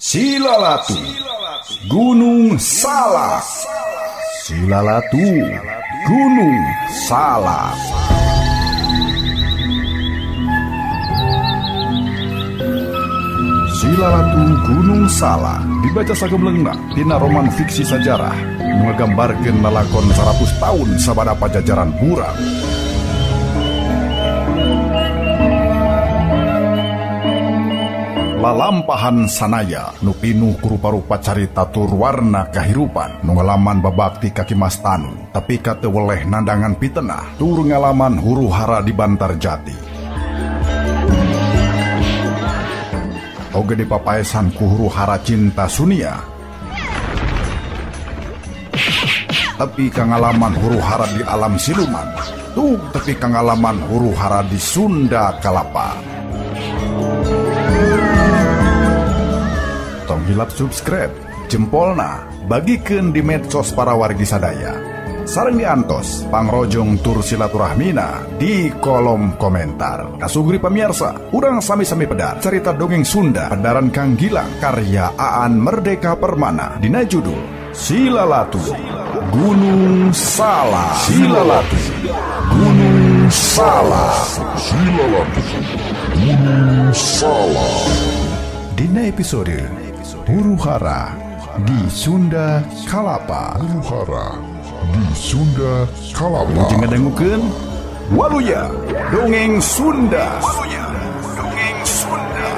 Silalatu Gunung Salak. Silalatu Gunung Salak. Silalatu Gunung Salak dibaca sagemlengna dina roman fiksi sajarah nu ngagambarkeun lalakon 100 tahun sabada pajajaran buram. Lalampahan sanaya nu pinuh ku rupa-rupa carita tur warna kahirupan nu ngalaman babakti ka Ki Mas Tanu tapi ka teu weleh nandangan pitenah tur ngalaman huru hara di Bantarjati. Oge dipapaesan ku huru hara cinta Sunia tapi ka ngalaman huru hara di alam siluman tuh tepi ka ngalaman huru hara di Sunda Kalapa. Tong hilap subscribe, jempolna, bagikeun di medsos para wargi sadaya. Sareng diantos, pangrojong tur silaturahmina di kolom komentar. Kasugri pamirsa, urang sami-sami pedar cerita dongeng Sunda pedaran Kang Gilang karya Aan Merdeka Permana dina judul Silalatu Gunung Salak. Silalatu Gunung Salak. Silalatu Gunung Salak. Dina episode Huru Hara di Sunda Kalapa. Huru Hara di Sunda Kalapa. Wilujeng ngadangukeun Waluya Dongeng Sunda. Waluya Dongeng Sunda.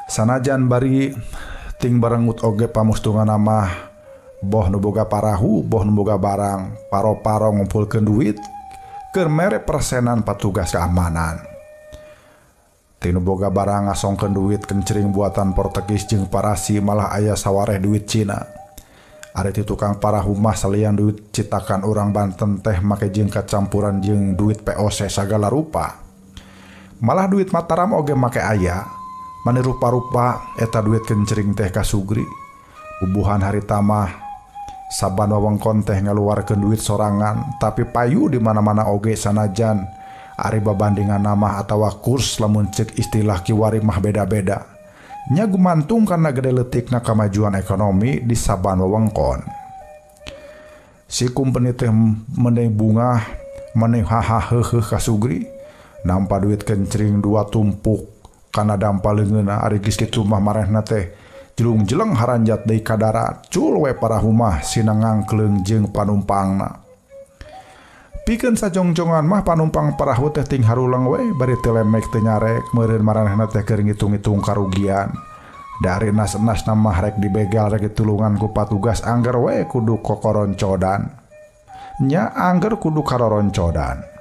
Sanajan bari ting barengut oge pamustungan mah boh nu boga parahu boh nu boga barang paro-paro ngumpulkeun duit keur mere persenan patugas keamanan. Ting nu boga barang ngasongkeun duit kencring buatan Portugis jeung Parasi malah aya sawareh duit Cina. Ari ti tukang parahu mah salian duit citakan urang Banten teh make jeung kacampuran jeung duit POC sagala rupa. Malah duit Mataram oge make aya. Mani rupa-rupa eta duit kencring teh kasugri. Bubuhan harita mah saban wewengkon teh ngaluarkeun duit sorangan tapi payu di mana-mana oge sanajan ari babandingan mah atawa kurs lamun ceuk istilah kiwari mah beda-beda. Nya gumantung kana gede leutikna kamajuan ekonomi di saban wewengkon. Si kumpeni teh mending bungah mending haha heuheuh kasugri nampa duit kencring dua tumpuk kana dampa leungeunna ari geus kitu mah marehna teh jelung-jeleng haranjat deui ka darat cul we parahu mah sina ngangkleung jeung panumpangna. Pikeun sajongjongan mah panumpang parahu teh ting haruleng we bari teu lemek teu nyarek meureun maranehna teh keur ngitung-ngitung karugian. Dari nas-nasna mah rek dibegal rek ditulungan ku patugas angger we kudu kokoroncodan. Nya angger kudu karoroncodan.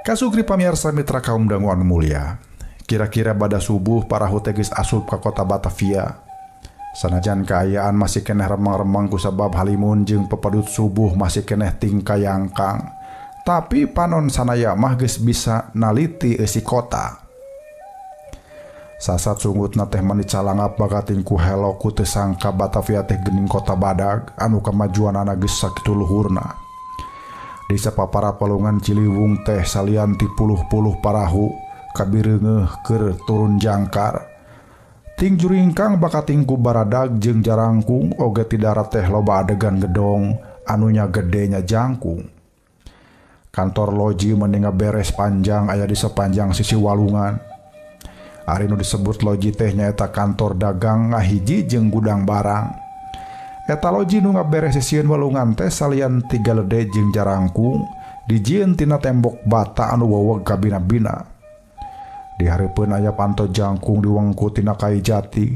Kasugri pamirsa mitra kaum dangu anu mulia. Kira-kira pada subuh parahu teh geus asup ka kota Batavia. Sanajan kaayaan masih keneh remang-remang kusabab halimun jeung pepadut subuh masih keneh tingkayangkang. Tapi panon sanaya mah geus bisa naliti eusi kota. Sasat sungutna teh mani calangap bakating ku helo ku teu sangka Batavia teh geuning kota badag anu kamajuanana geus sakitu luhurna. Di sapapara palungan Ciliwung teh salian ti puluh-puluh parahu kabireungeuh keur turun jangkar. Ting juringkang bakating ku baradag jeung jarangkung oge ti darat teh loba adegan gedong anunya gedenya jangkung. Kantor loji mending beres panjang aya di sepanjang sisi walungan. Ari nu disebut loji teh nyaeta kantor dagang ngahiji jeung gudang barang. Eta loji nu ngaberes sisieun walungan teh salian tiga lede jeung jarangkung dijieun tina tembok bata anu weweg kabina-bina. Di hareupeun aya panto jangkung diwengku tina kai jati.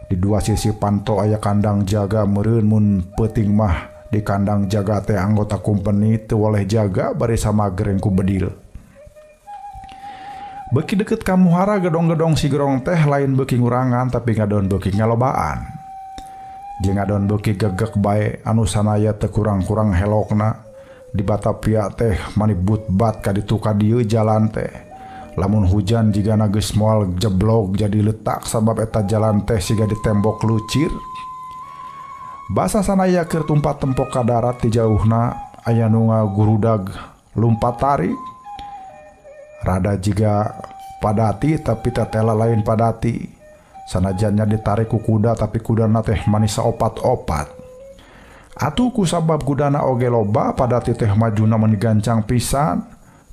Di dua sisi panto aya kandang jaga meureun mun peuting mah di kandang jaga teh anggota kumpeni teu woleh jaga bari samagreng ku bedil. Beuki deket ka muhara gedong-gedong sigerong teh lain beuki ngurangan tapi ngadon beuki ngalobaan. Jeung ngadon beuki gegek bae anu sanaya teu kurang-kurang helokna. Di Batavia teh mani but-bat ka ditu ka dieu jalan teh. Lamun hujan jigana geus moal jeblog jadi letak sabab eta jalan teh siga di tembok lucir. Basa sanaya keur tumpat tempok ka darat ti jauhna aya nu ngagurudag lumpat tari. Rada jiga padati tapi tetela lain padati. Sanajannya ditarik ku kuda tapi kudana teh manis saopat-opat. Atuh ku sabab kudana oge loba padati teh majuna meni gancang pisan.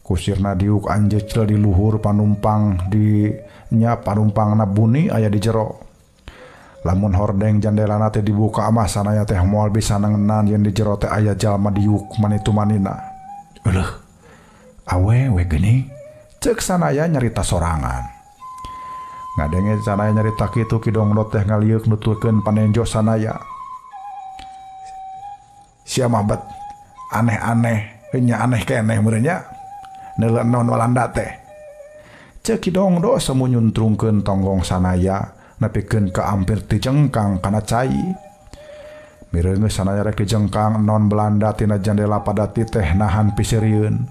Kusirna diuk anjecel di luhur panumpang di nya panumpangna buni aya di jero. Lamun hordeng jandelana teh dibuka mah sanaya teh moal bisa nengenan yen di jero teh aya jalma diuk manitu manina. Euleuh, awewe geuning, ceuk sanaya nyarita sorangan. Ngadenge sanaya nyarita kitu Ki Dongdot teh ngalieuk nuturkeun panenjo sanaya. Sia mah bet aneh-aneh, nya aneh keneh meureun nya. Neuleun non Walanda teh. Ceuk Ki Dongdot semu nyuntrungkeun tonggong sanaya. Nepikeun ka ampir dijengkang kana cai. Mireungeus sanaya rek dijengkang non Belanda tina jandela padati teh nahan piseurieun.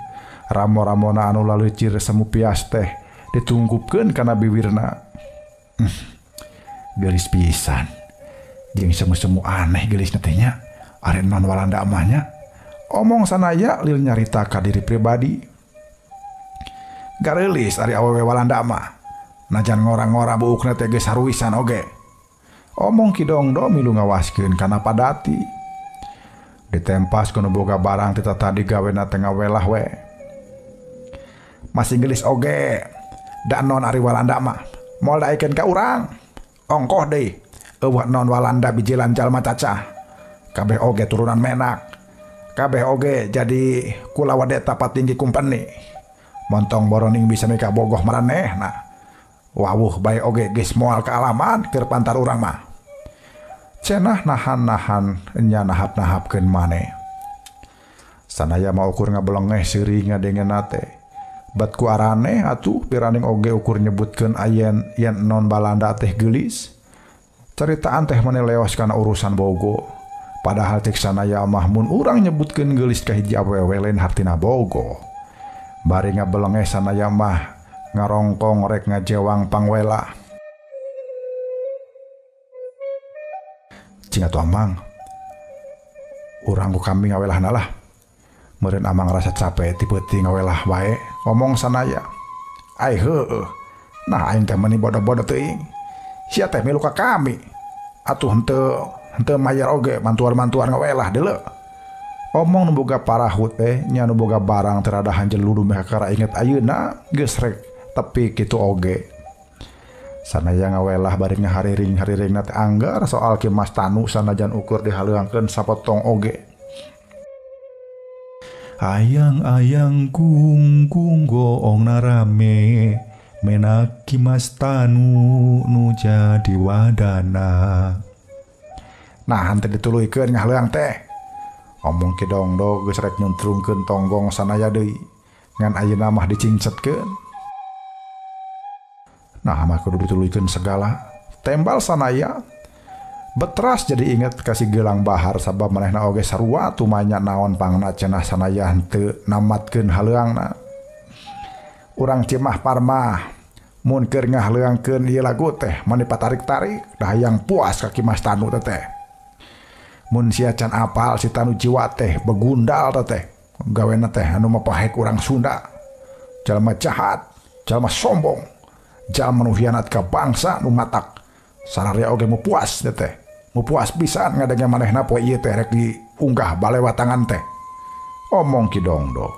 Ramo-ramona anu laleucir semu pias teh ditungkupkeun kana biwirna. Geulis pisan. Jeung semu-semu aneh geulisna teh nya. Ari non Walanda mah nya. Omong sanaya lil nyarita ka diri pribadi. Gareulis ari awewe Walanda mah. Najan ngora-ngora buukna teh geus haruisan oge. Omong Ki Dongdo milu ngawaskeun kana padati. Ditempas ku nu boga barang ti tadi gawena teh ngawelah we. Masih geulis oge. Da non ari Walanda mah moal daekeun ka urang. Ongkoh deui. Eueuh non Walanda bijilan jalma cacah. Kabeh oge turunan menak. Kabeh oge jadi kulawadeta patinggi kumpeni. Montong boroning bisa mika bogoh maranehna. Wawuh bae oge geus moal kaalaman keur pantar urang mah. Cenah nahan-nahan nya nahap-nahapkeun maneh. Sanaya mah ukur ngabelengeh seuri ngadengena teh. Bat ku araneh atuh piraning oge ukur nyebutkeun ayen yen non Balanda teh geulis. Caritaan teh mani leos kana urusan bogo. Padahal cek sanaya mah mun urang nyebutkeun geulis ka hiji awewe lain hartina bogo. Bari ngabelengeh sanaya mah ngarongkong rek ngajewang pangwela. Cing atuh amang, urang ku kami ngawelahna lah. Meureun amang rasa capek ti peuting ngawelah wae, omong sanaya. Ai heueuh. Nah aing teh meuni bodoh-bodoh teuing. Sia teh milu ka kami. Atuh henteu mayar oge mantuan-mantuan ngawelah deuleu. Omong nu boga parahu teh nya nu boga barang teh rada hanjel luduh meh kakara inget ayeuna geus rek tepi kitu oge. Sanaya ngawelah bari ngahariring-hariringna teh anggar soal Ki Mas Tanu sanajan ukur dihaleuangkeun sapotong oge. Ayang-ayang kung-kung goong narame menak Ki Mas Tanu nu jadi wadana. Nah henteu dituluykeun ngahaleuang teh. Omong Ki Dongdo geus rek nyuntrungkeun tonggong sanaya deui. Ngan ayeuna mah dicingcetkeun. Nah mah kudu dituluykeun segala. Tembal sanaya. Betras jadi inget kasih Gelang Bahar sabab manehna oge sarua tumanya naon pangna cenah sanaya henteu namatkeun haleuangna. Urang Cimah Parmah mun keur ngahaleuangkeun ieu lagu teh mani patarik-tarik dah hayang puas ka Ki Mas Tanu teh. Mun sia can apal si Tanu jiwa teh begundal teh gawena teh anu mapahek urang Sunda. Jalma jahat, jalma sombong, jalma nu hianat ka bangsa nu matak. Sararia oge mu puas teh. Mu puas pisan ngadenge manehna poe ieu teh rek diunggah balewatangan teh. Omong Ki Dongdo.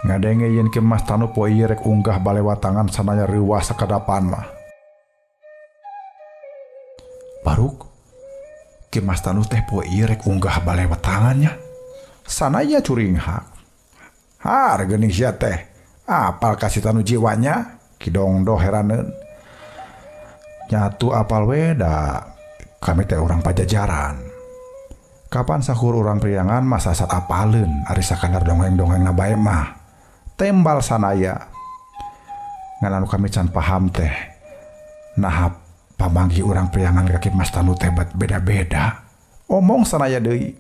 Ngadenge yen Ki Mas Tanu poe ieu rek unggah balewatangan sanaya reuwas sakadapan mah. Baruk Ki Mas Tanu teh poe ieu rek unggah balewatangan nya. Sanaya curinghak. Har geuning sia teh. Apal ka si Tanu jiwanya? Ki Dongdo heraneun. Nyatu apal we da kami teh urang Pajajaran. Kapan sakur urang Priangan mah sasat apaleun ari sakadar dongeng-dongeng na bae mah. Tembal sanaya. Ngan anu kami can paham teh. Nah pamanggih urang Priangan ka Ki Mas Tanu teh beda-beda. Omong sanaya deui.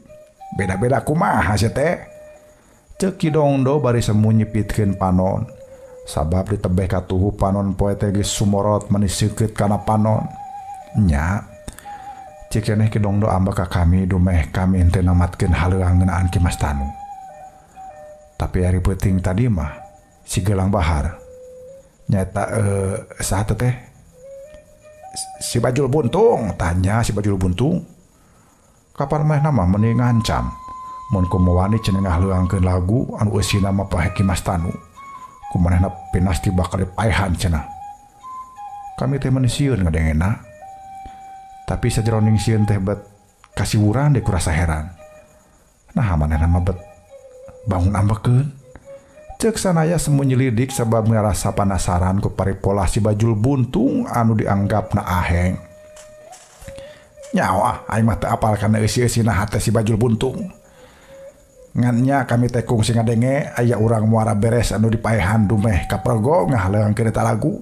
Beda-beda kumaha sia teh? Ceuk Ki Dongdo bari semu nyipitkeun panon. Sabab ditebeh katuhu panon poe teh geus sumorot meni seukeut kana panon. Nya. Cik keneh Ki Dongdo ambek ka kami dumeh kami henteu namatkeun haleuang ngeunaan Ki Mas Tanu. Tapi ari peuting tadi mah si Gelang Bahar nyaeta saha teh? Si Bajul Buntung, tanya si Bajul Buntung. Kapan manehna mah meuni ngancam mun kumaha cenah ngahleungkeun lagu anu eusina mah pahe Ki Mas Tanu. Ku manehna pinasti bakal dipaehan cenah. Kami teh meuni sieun ngadengena. Tapi sajeroning sieun teh bet kasiwuran deui kurasa heran. Nah manehna mah bet bangun ambekeun. Ceuk sanaya semu nyelidik sabab ngarasa panasaran ku paripolah si Bajul Buntung anu dianggapna aheng. Nyawa aing mah teu apal kana eusi-eusina hate si Bajul Buntung. Ngan nya kami teh kungsi ngadenge aya urang muara beres anu dipaehan dumeh kapergo ngahaleungkeun eta lagu.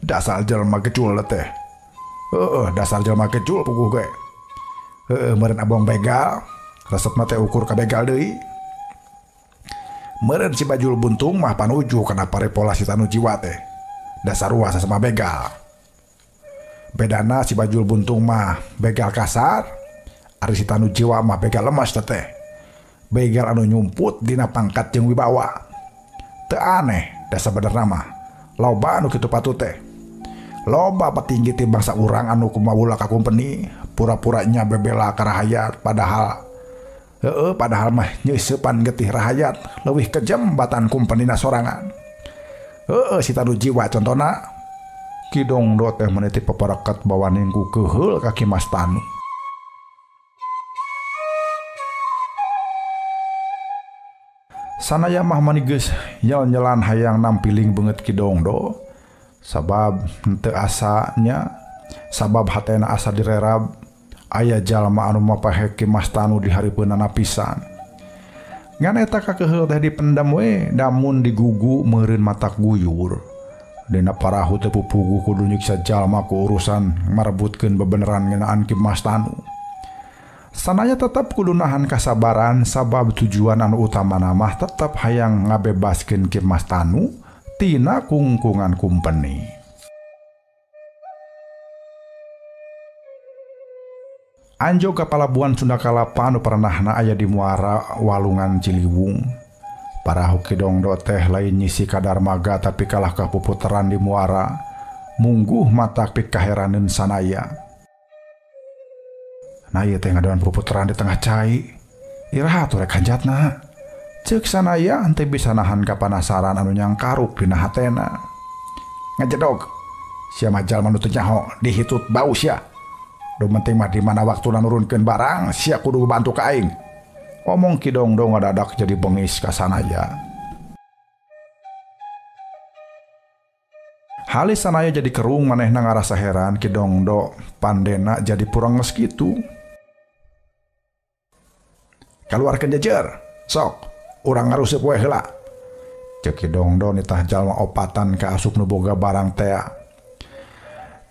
Dasar jelema gecul teh. Heeh, dasar jelema gecul puguh ge. Heeh, meureun abong begal, resepna teh ukur ka begal deui. Meureun si Bajul Buntung mah panuju kana paripolah si Tanu Jiwa teh. Dasar ruas sama begal. Bedana si Bajul Buntung mah begal kasar, ari si Tanu Jiwa mah begal lemas teh. Begal anu nyumput dina pangkat jeung wibawa. Teu aneh da sabenerna mah. Loba anu kitu patut teh. Loba petinggi ti bangsa urang anu kumawula ka kumpeni, pura-puranya bebela ka rahayat padahal heeh, padahal mah nyeusepan getih rahayat leuwih kejam batan kumpenina sorangan. Heeh, si Tanu Jiwa contona. Ki Dongdo teh meniti peperekat bawaning ku keuheul ka Ki Mas Tanu. Sanaya mah mani geus nyel-nyelan hayang nampiling beungeut Ki Dongdo sabab henteu asanya sabab hatena asa direrab aya jalma anu mapahe Ki Mas Tanu di hareupeunana pisan. Ngan eta kakeuheul teh dipendam we damun digugu meureun matak guyur. Dina parahu teh pupuguh kudu nyiksa jalma ku urusan marebutkeun bebeneran ngeunaan Ki Mas Tanu. Sanaya tetep kudu nahan kasabaran sabab tujuan anu utamana mah tetep hayang ngabebaskeun Ki Mas Tanu tina kungkungan kumpeni. Anjo ka palabuhan Sunda Kalapa anu pernahna aya di muara Walungan Ciliwung. Parahu Ki Dongdo teh lain nyisi ka darmaga tapi kalah ka puputeran di muara. Mungguh matak pikaheraneun sanaya. Nah ieu teh ngadoan puputeran di tengah cai. Iraha atuh rek hanjatna. Ceuk sanaya henteu bisa nahan kapanasaran anu nyangkaruk dina hatena. Ngajedog. Sia mah jalma nu teu nyaho dihitut bau sia. Du penting mah di mana waktuna nurunkeun barang sia kudu bantu ka aing. Omong Ki Dongdo ngadadak jadi bengis ka sanaya. Halis sanaya jadi kerung manehna ngarasa heran Ki Dongdo pandena jadi purenges kitu. Kaluarkeun jejer, sok urang ngaruseup we heula. Ceuk Ki Dongdo nitah jalma opatan ka asup nu boga barang tea.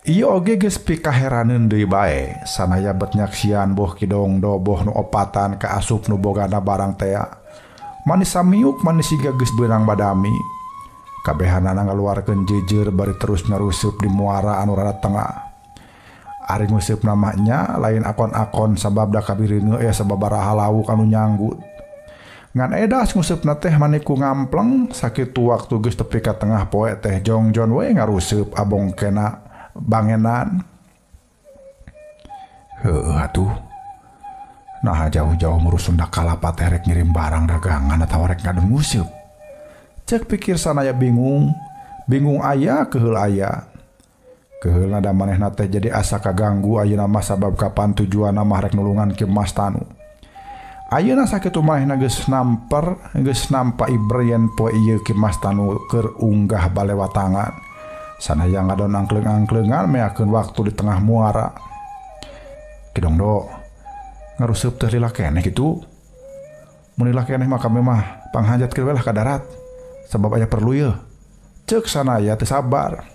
Ieu oge geus pikaheraneun deui bae, sanaya bet nyaksian boh Ki Dongdo boh nu opatan ka asup nu bogana barang tea. Manis samiuk manis siga geus beunang badami. Kabehanana ngaluarkeun jejer bari terus ngaruseup di muara anu rada tengah. Ari nguseupna mah nya lain akon-akon sabab da kabireuneu aya sababaraha lauk anu nyanggut. Ngan edas nguseupna teh maniku ngampleng sakitu waktu geus tepi ka tengah poe teh jongjon we ngaruseup abong kena bangenan. Heueuh atuh. Nah jauh-jauh murus Sunda Kalapa teh rek ngirim barang dagangan atawa rek ngadon nguseup. Cek pikir sanaya bingung, bingung aya keheul aya. Keheulna da manehna teh jadi asa kaganggu ayeuna mah sabab kapan tujuanna mah rek nulungan Ki Mas Tanu. Ayeuna sakitu manehna geus namper, geus nampa iber yen poe ieu Ki Mas Tanu keur unggah balewatangan. Sanaya ngadon angkleung-angkleungan meakeun waktu di tengah muara. Ki Dongdo ngaruseup teh lila keneh kitu. Mun lila keneh mah kami mah panghanjat we lah ka darat. Sabab aya perlu yeuh. Ceuk Sanaya teu sabar.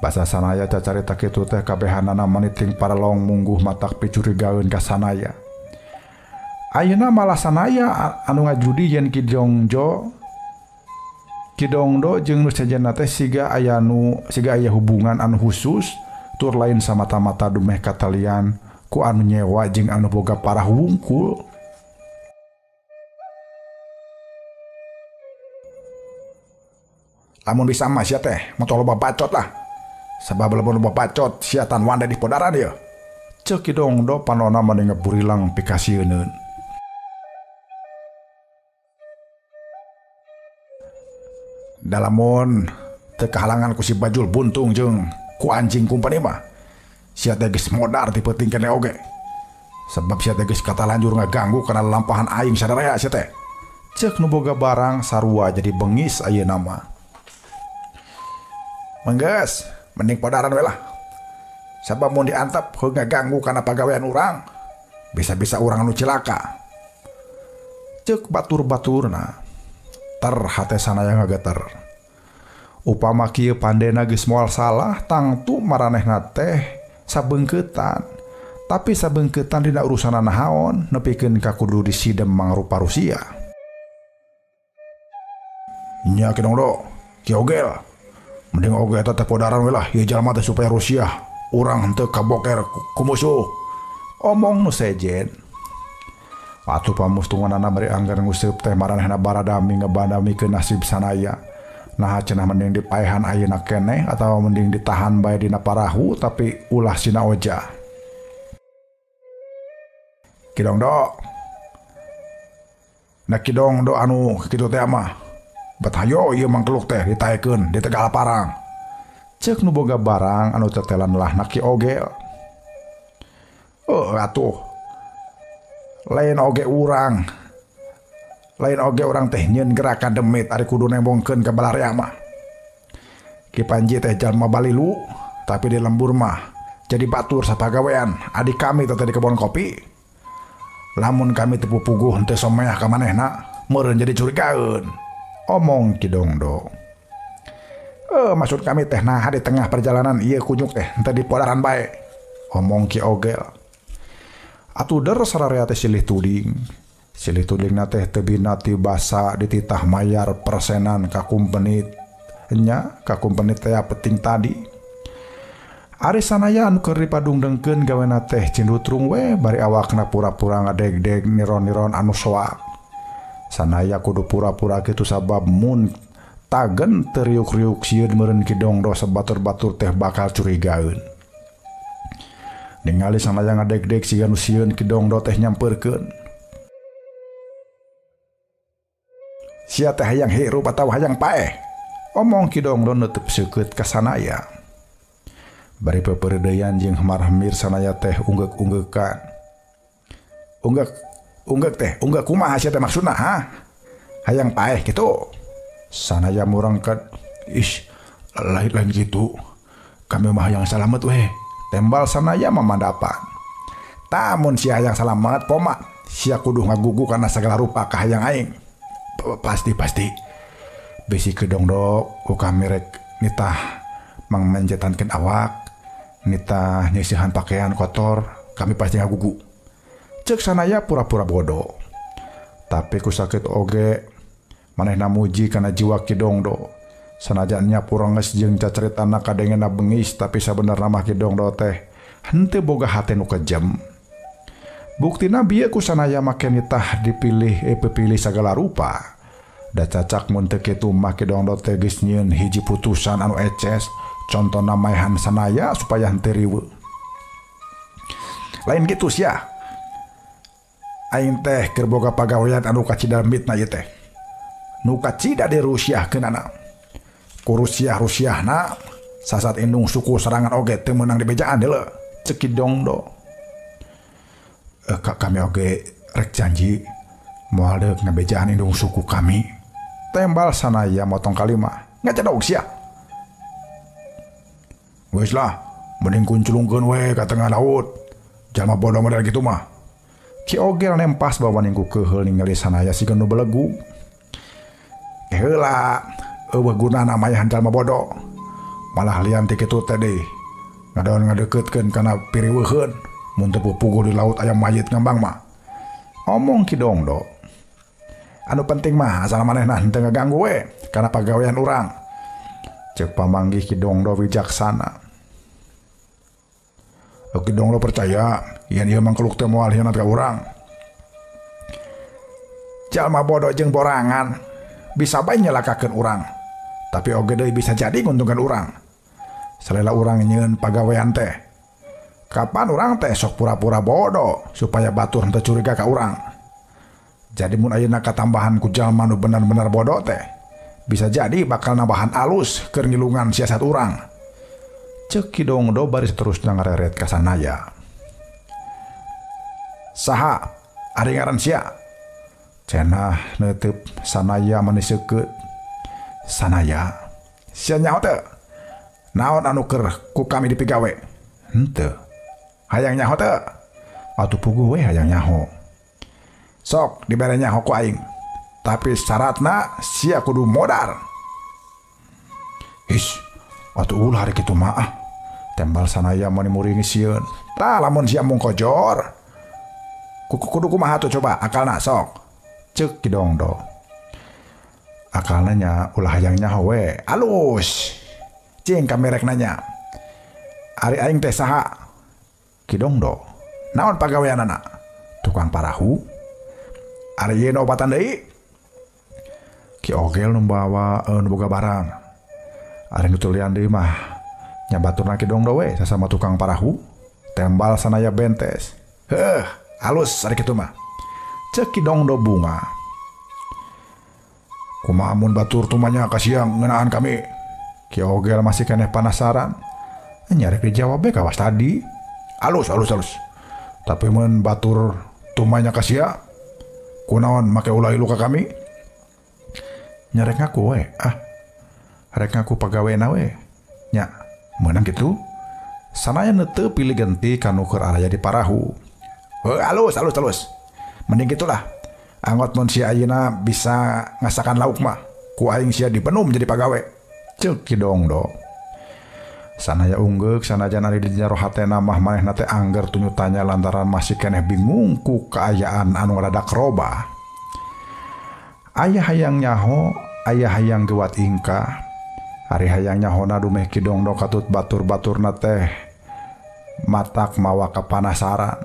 Basa Sanaya cacarita kitu teh kabehanana maniting paralong mungguh matak picurigaeun ka Sanaya. Ayeuna malah Sanaya anu ngajudi yen Ki Dongdo jeung nu sejenna teh siga aya nu siga aya hubungan anu khusus tur lain samata-mata dumeh katalian ku anu nyewa jeung anu boga parahu wungkul. Lamun bisa mah sia teh motor loba bacot lah. Sabab lamun loba bacot sia tan wanda di podaran ieu. Ceuk Ki Dongdo panona mani ngeburilang pikasieuneun. Dalamun teu kahalangan ku si Bajul buntung jeung ku anjing kumpani mah sia teh geus modar ti peuting keneh oge. Sebab sia teh geus katalanjur ngaganggu kana lampahan aing sadaya sia teh. Ceuk nu boga barang sarua jadi bengis ayeuna mah. Menggeus, mending podaran we lah. Sabab mun diantep heuh ngaganggu kana pagawean urang, bisa-bisa urang anu cilaka. Ceuk batur-baturna. Ter hate Sanaya ngageter. Upama kieu pandena geus moal salah, tangtu maranehna teh sabeungkeutan. Tapi sabeungkeutan dina urusanna naon nepikeun ka kudu disidem mangrupa Rusia. Nya Ki Dongdo, Ki Ogel. Mending oge eta teh podaran we lah ieu jalma teh supaya Rusia urang henteu kaboker ku musuh. Omong nu sejen. Atuh pamustunganana bari anggar nguseup teh maranehna baradami ngebandamikeun nasib Sanaya. Nah cenah mending dipaehan ayeuna keneh atawa mending ditahan bae dina parahu tapi ulah sina oja. Ki Dongdo. Nah Ki Dongdo anu kitu teh mah. Bet hayo ieu mangkeluk teh ditaekeun di tegal parang. Ceuk nu boga barang anu tetelan lah na Ki Ogel. Oh atuh. Lain oge urang. Lain oge urang teh nyeun gerakan demit ari kudu nembongkeun ka balarea mah. Ki Panji teh jalma balilu tapi di lembur mah jadi batur sapagawean adik kami teh di kebon kopi. Lamun kami teu pupuguh henteu someah ka manehna meureun jadi curigaeun. Omong Ki Dongdo. Maksud kami teh nah di tengah perjalanan ieu kunyuk teh henteu dipodaran bae. Omong Ki Ogel. Atuh der sararea teh silih tuding. Silih tudingna teh teu bina ti basa dititah mayar persenan ka kumpeni nya ka kumpeni teh penting tadi. Ari Sanaya anu keur dipadungdengkeun gawena teh cindutrung we bari awakna pura-pura ngadegdeg niron-niron anu soak. Sanaya kudu pura-pura kitu sabab mun tagen teu riuk-riuk sieun meureun Ki Dongdo sabatur-batur teh bakal curigaeun. Ningali Sanaya ngadegdeg siga nu sieun Ki Dongdo teh nyampeurkeun. Sia teh hayang hirup atawa hayang paeh? Omong Ki Dongdo neutup seukeut ka Sanaya. Bari peperedeuyan jeung hemar-hemir Sanaya teh unggeuk-unggeukan. Unggeuk teh, unggeuk kumaha sia teh maksudna, ha? Hayang paeh kitu. Sanaya murangkat, ih, lain kitu. Kami mah hayang salamet weh. Tembal Sanaya mamandapan. Tamun sia hayang salamet poma, sia kudu ngagugu kana sagala rupa ka hayang aing. Pasti pasti. Bisi Ki Dongdo ku kami rek nitah mangmenjetankeun awak, nitah nyeusihan pakaian kotor, kami pasti ngagugu. Ceuk Sanaya pura-pura bodoh. Tapi ku sakit oge manehna muji kana jiwa Ki Dongdo. Sanajan nya purenges jeung cacaritana kadengena bengis tapi sabenerna mah Ki Dongdo teh henteu boga hate nu kejem. Buktina bieu ku Sanaya make nitah dipilih pepilih sagala rupa. Da cacak mun teu kitu mah Ki Dongdo teh geus nyieun hiji putusan anu eces, contona maehan Sanaya supaya henteu riweuh. Lain kitu sia. Aing teh keur boga pagawean anu kacida mitna ieu teh. Nu kacida dirusiahkeunana. Ku Rusiah-Rusiahna sasat indung suku serangan oge teu meunang dibejaan deuleu. Ceuk Ki Dongdo. Kami oge rek janji moal deuk ngabejaan indung suku kami. Tembal Sanaya motong kalimah. Ngacedog sia. Geus lah, mending kunculungkeun we ka tengah laut. Jalma bodoh model kitu mah. Ki Ogel nempas bawa ningku keheul ningali Sanaya siga nu belegu. Heula Eueuh gunana mayahan jalma bodoh. Malah lian ti kitu teh deui. Ngadaon ngadeuketkeun kana piriweuheun. Mun teu puguh di laut aya mayit ngambang mah. Omong Ki Dongdo. Anu penting mah asal manehna henteu ngaganggu we kana pagawean urang. Ceuk pamanggih Ki Dongdo wijaksana. Ki Dongdo percaya yen ieu mangkeluk teh moal hianat ka urang. Jalma bodoh jeung borangan bisa bae nyelakakeun urang. Tapi oge deui bisa jadi nguntungkeun urang. Salela urang nyieun pagawean teh. Kapan urang teh sok pura-pura bodoh supaya batur henteu curiga ka urang. Jadi mun ayeuna katambahan ku jalma nu bener-bener bodoh teh, bisa jadi bakal nambahan alus keur ngilungan siasat urang. Ceuk Ki Dongdo baris terusna ngareret ka Sanaya. Saha ari ngaran sia? Cenah neuteup Sanaya mani seukeut. Sanaya, sia nyaho teu? Naon anu keur ku kami dipigawe? Henteu. Hayang nyaho teu? Atuh puguh we hayang nyaho. Sok dibere nyaho ku aing. Tapi syaratna sia kudu modar. His, atuh ulah ari kitu mah ah. Tembal Sanaya mani muringi sieun. Tah lamun sia mung kojor. Kudu kumaha tuh coba akalna sok. Ceuk Ki Dongdo. Akalna nya ulah hayang nyaho we, alus. Cing kamerek nanya. Ari aing teh saha? Ki Dongdo. Naon pagaweanana? Tukang parahu. Ari ieu obatan deui? Ki Ogel nu bawa nu boga barang. Ari nu tulian deui mah nya baturna Ki Dongdo we sasama tukang parahu. Tembal Sanaya bentes. Heuh, alus ari kitu mah. Ceuk Ki Dongdo bunga. Kumaha mun batur tumanya kasiang ngeunaan kami? Ki Ogel masih keneh panasaran. Nyarek dijawab be kawas tadi. Alus alus alus. Tapi mun batur tumanya kasia, kunaon make ulah ilu ka kami? Nyarek ngaku we, ah. Rek ngaku pagawena we. Nya, meunang kitu. Sanaya neuteup pilih genti kanu keur araya di parahu. Heuh, alus alus alus. Mending gitulah. Angot mun sia ayeuna bisa ngasakan lauk mah, ku aing sia dipenum jadi pagawe. Ceuk Ki Dongdo. Sanaya unggeuk sanajan ari di jero hatena mah manehna teh angger tunyu tanya lantaran masih keneh bingung ku kaayaan anu rada robah. Aya hayang nyaho, aya hayang geuwat ingkah. Ari hayang nyahona dumeh Ki Dongdo katut batur-baturna teh matak mawa kapanasaran.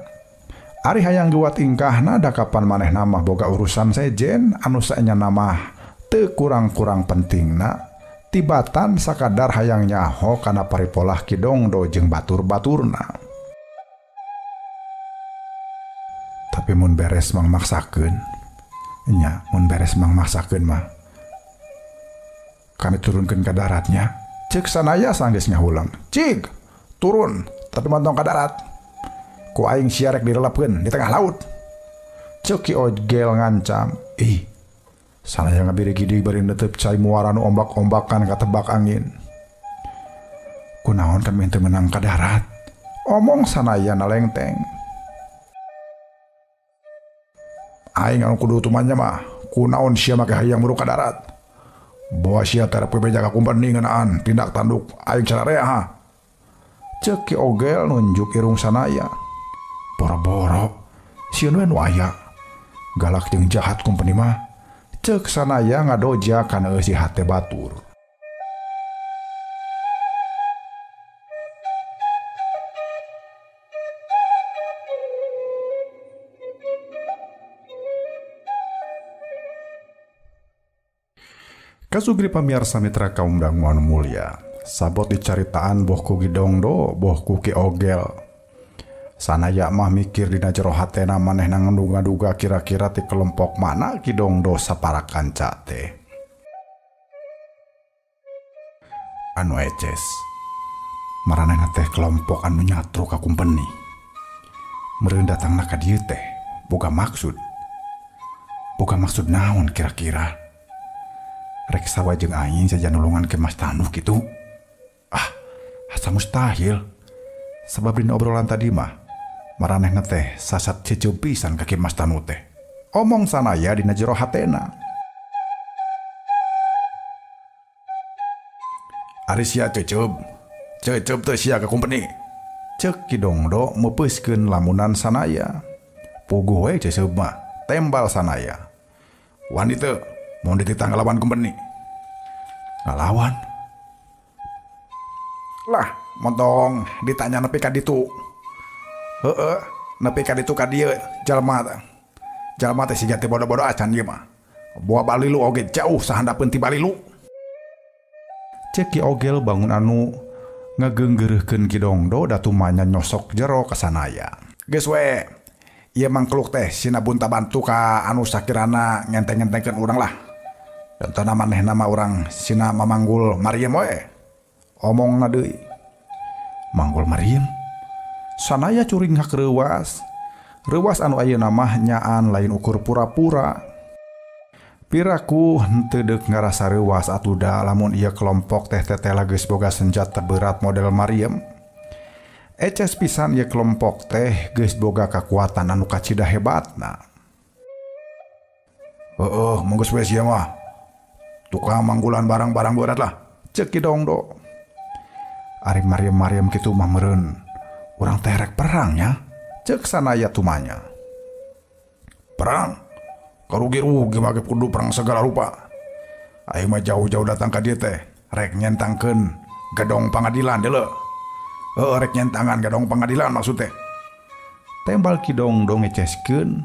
Ari hayang geuwat ingkahna da kapan manehna mah boga urusan sejen anu saenyana mah teu kurang-kurang pentingna. Tibatan sakadar hayang nyaho kana paripolah Ki Dongdo jeung batur-baturna. Tapi mun beres mang maksakeun, nya mun beres mang maksakeun mah kami turunkeun ka daratnya. Ceuk Sanaya sanggeus ngahulang. Cig, turun tapi montong ka darat. Ku aing sia rek direlepkeun di tengah laut. Ceuk Ki Ogel ngancam. Ih, Sanaya ngabirigidi bari netep cai muara nu ombak-ombakan katebak angin. Kunaon kami teu meunang ka darat? Omong Sanaya nalengteng. Aing anu kudu tumanya mah, kunaon sia make hayang muruk ka darat? Bawa sia terep beja ka kumpeni ngeunaan tindak tanduk aing sararea ha. Ceuk Ki Ogel nunjuk irung Sanaya. Boro-boro sieun we nu aya. Galak jeung jahat kumpeni mah. Ceuk Sanaya ngadoja kana eusi hate batur. Kasugri pamiarsa mitra kaum dangu anu mulia. Sabot dicaritaan boh ku Ki Dongdo, boh ku Ki Ogel. Sanaya mah mikir dina jero hatena manehna nganduga-duga kira-kira ti kelompok mana Ki Dongdo sapara kanca teh. Anu eces. Maranehna teh kelompok anu nyatru ka kumpeni. Meureun datangna ka dieu teh boga maksud. Boga maksud naon kira-kira? Rek sawa jeung aing saja nulungan ke Mas Tanuh gitu. Ah, asa mustahil. Sebab dina obrolan tadi mah maranehna teh sasat ceceu pisan ka Ki Mas Tanu teh. Omong Sanaya dina jero hatena. Ari sia cecep. Cecep teh sia ka kumpeni. Cek Ki Dongdo meupeuskeun lamunan Sanaya. Puguh we cecep mah, tembal Sanaya. Wani teu mun dititah ngalawan kumpeni. Ngalawan? Lah, montong ditanya nepi ka ditu. Heeh, nepi ka ditu ka dieu jalma teh. Jalma teh siga teh bodo-bodo acan ieu mah. Boa balilu oge jauh sahandapeun ti balilu. Cek Ki Ogel bangun anu ngageunggeureuhkeun Ki Dongdo datumanya nyosok jero ka Sanaya. Geus we, ieu mangkluk teh sina bunta bantu ka anu sakirana ngenteng-ngentengkeun urang lah. Contona manehna mah urang sina mamanggul Mariem we. Omongna deui. Manggul Mariem? Sanaya curinghak reuwas. Reuwas anu ayeuna mah nyaan lain ukur pura-pura. Piraku henteu deuk ngarasa reuwas atuda lamun ieu kelompok teh tetela geus boga senjata berat model Mariem. Eces pisan ieu kelompok teh geus boga kakuatan anu kacida hebatna. Heueuh, mun geus we sia mah. Tukang manggulan barang-barang berat lah. Ceuk Ki Dongdo. Ari Mariem-Mariem kitu mah meureun urang teh rek perang nya. Ceuk Sanaya tumanya. Perang? Karugi-rugi mah kudu perang segala rupa. Aing mah jauh-jauh datang ka dieu teh rek nyentangkeun gedong pangadilan deuleu. Heueuh, rek nyentangan gedong pangadilan maksud teh. Tembal Ki Dongdo ngeceskeun.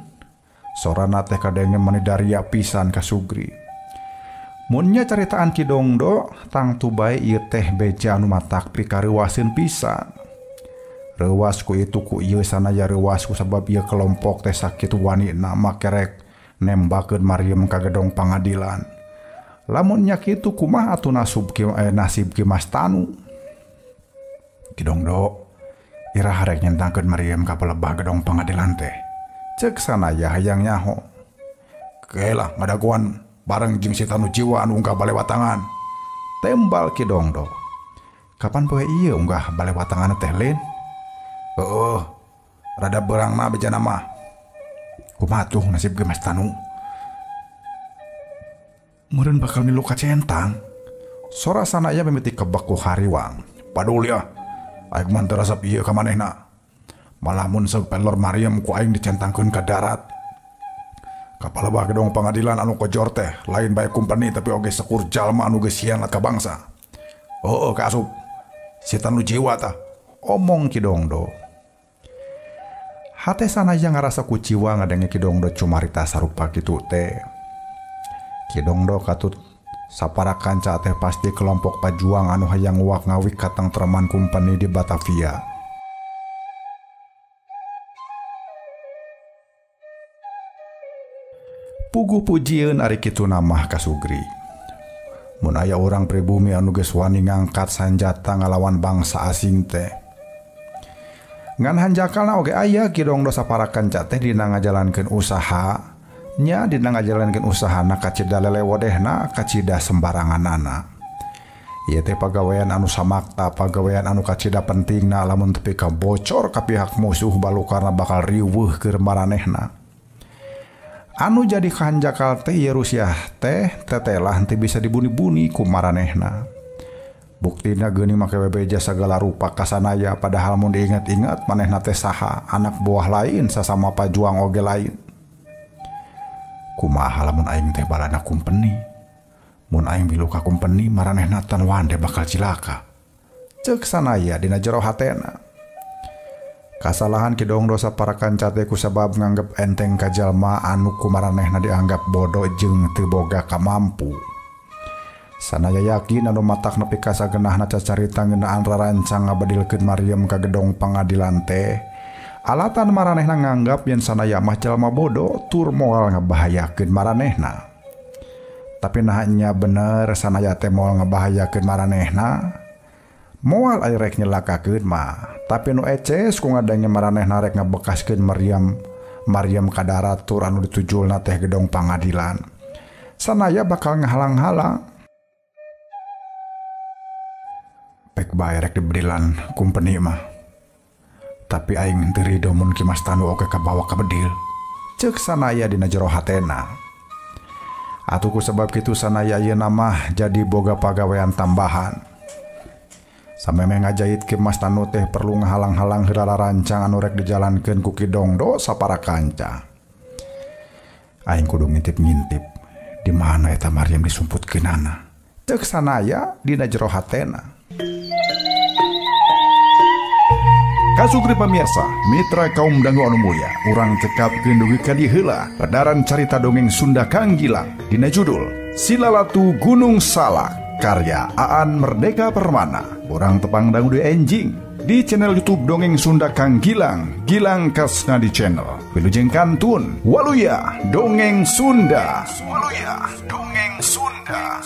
Sorana teh kadenge mani daria pisan ka Sugri. Mun nya caritaan Ki Dongdo tangtu bae ieu teh beja anu matak pikareuwaseun pisan. Reuwas ku itu ku ieu Sanaya reuwas ku sabab ieu kelompok teh sakitu wanina makerek nembakeun Mariem ka gedong pangadilan. Lamun nya kitu kumaha atuh nasib Ki Mas Tanu? Ki Dongdo, iraha rek nyentangkeun Mariem ka pelebah gedong pangadilan teh. Ceuk Sanaya hayang nyaho. Ke lah ngadaguan bareng jeung si Tanu Jiwa anu unggah balewatangan. Tembal Ki Dongdo. Kapan poe ieu unggah balewatangan teh lin? Heueuh, rada beurangna bejana mah. Kumaha tuh nasib Ki Mas Tanu? Meureun bakal milu ka centang. Sora Sanaya mimiti kebek ku hariwang. Paduli ah, aing mah teu resep ieu ka manehna. Malah mun sepelor Mariem ku aing dicentangkeun ka darat. Kapalebah gedong pangadilan anu kojor teh lain bae kumpeni tapi oge sekur jalma anu geus hianat ka bangsa. Heueuh ka asup. Si Tanu Jiwa tah. Omong Ki Dongdo. Hate Sanaya ngarasa kuciwa ngadenge Ki Dongdo cumarita sarupa kitu teh. Ki Dongdo katut sapara kanca teh pasti kelompok pajuang anu hayang wak ngawik katengtreman kumpeni di Batavia. Puguh pujieun ari kitu namah ka Sugri. Mun aya urang pribumi anu geus wani ngangkat sanjata ngalawan bangsa asing teh. Ngan hanjakalna oge aya Ki Dongdo sapara kanca teh dina ngajalankeun usaha nya dina ngajalankeun usahana kacida lelewodehna kacida sembaranganana. Ieu teh pagawean anu samakta, pagawean anu kacida pentingna lamun tepi ka bocor ka pihak musuh balukarna bakal riweuh keur maranehna. Anu jadi hanjakal teh ieu Rusia teh tetelah henteu bisa dibuni-buni ku maranehna. Buktina geuning make bebeja sagala rupa ka Sanaya padahal mun diingat-ingat manehna teh saha anak buah lain sasama pajuang oge lain. Kumaha lamun aing teh balana kumpeni? Mun aing milu ka kumpeni maranehna tan wande bakal cilaka. Ceuk Sanaya dina jero hatena. Kasalahan Ki Dongdo sapara kanca teh kusabab nganggep enteng ka jalma anu ku maranehna dianggap bodoh jeung teu boga kamampu. Sanaya yakin anu matak nepi ka sagenahna cacarita ngeunaan rarancang ngabedilkeun Mariem ka gedong pangadilan teh. Alatan maranehna nganggap yen Sanaya mah jalma bodoh tur moal ngabahayakeun maranehna. Tapi nah nya bener Sanaya teh moal ngabahayakeun maranehna. Moal aya rek nyelakakeun mah. Tapi nu eces ku ngadenge maranehna rek ngabekaskeun Mariem ka darat tur anu ditujulna teh gedong pangadilan. Sanaya bakal ngahalang-halang. Pek bae rek dibedilan kumpeni mah. Tapi aing teu rido mun Ki Mas Tanu oge kabawa ka bedil. Ceuk Sanaya dina jero hatena. Atuh ku sebab kitu Sanaya ayeuna mah jadi boga pagawean tambahan. Samemeh ngajahit Ki Mas Tanu teh perlu ngahalang-halang heula rancang anu rek dijalankeun ku Ki Dongdo sapara kanca. Aing kudu ngintip-ngintip di mana eta Maryam disumputkeunana. Ceuk sanaya dina jero hatena. Kasugri pamirsa, mitra kaum dangu anu mulya, urang cekapkeun dugi ka dieu heula pedaran carita dongeng Sunda Kang Gilang dina judul Silalatu Gunung Salak karya Aan Merdeka Permana. Urang tepang dangu deui enjing di channel YouTube Dongeng Sunda Kang Gilang, Gilang Kasna di channel. Wilujeng kantun, waluya Dongeng Sunda. Waluya Dongeng Sunda.